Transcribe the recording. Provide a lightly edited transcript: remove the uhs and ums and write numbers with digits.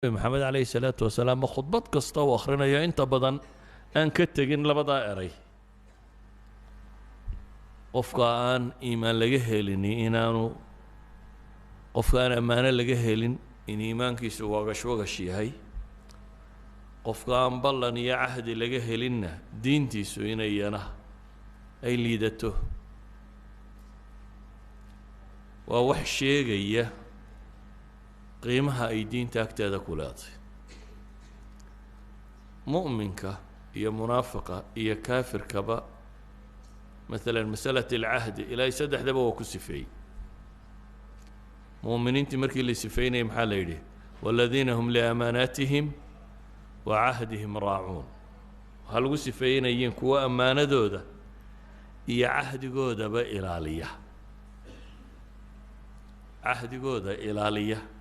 Maxamed calayhi salaatu wasalaam ma khudbad kasta uu akhrinayo inta badan aan ka tegin labadaa eray. Qofka aan iimaan laga helini inaanu, qofka aan ammaano laga helin in iimaankiisu wagash wagash yahay, qofka aan ballan iyo cahdi laga helinna diintiisu inayana ay liidato. Waa wax sheegaya qiimaha ay diinta agteeda ku leedahay. Mu'minka iyo munaafiqa iyo kaafirkaba, masalan masalat alcahdi, ilaahay saddexdaba waa ku sifeeyey. Mu'miniintii markii la sifeynayay maxaa la yidhi? Waladiina hum liamaanaatihim wa cahdihim raacuun. Waxaa lagu sifeeynayeen kuwo ammaanadooda iyo cahdigoodaba ilaaliya, cahdigooda ilaaliya.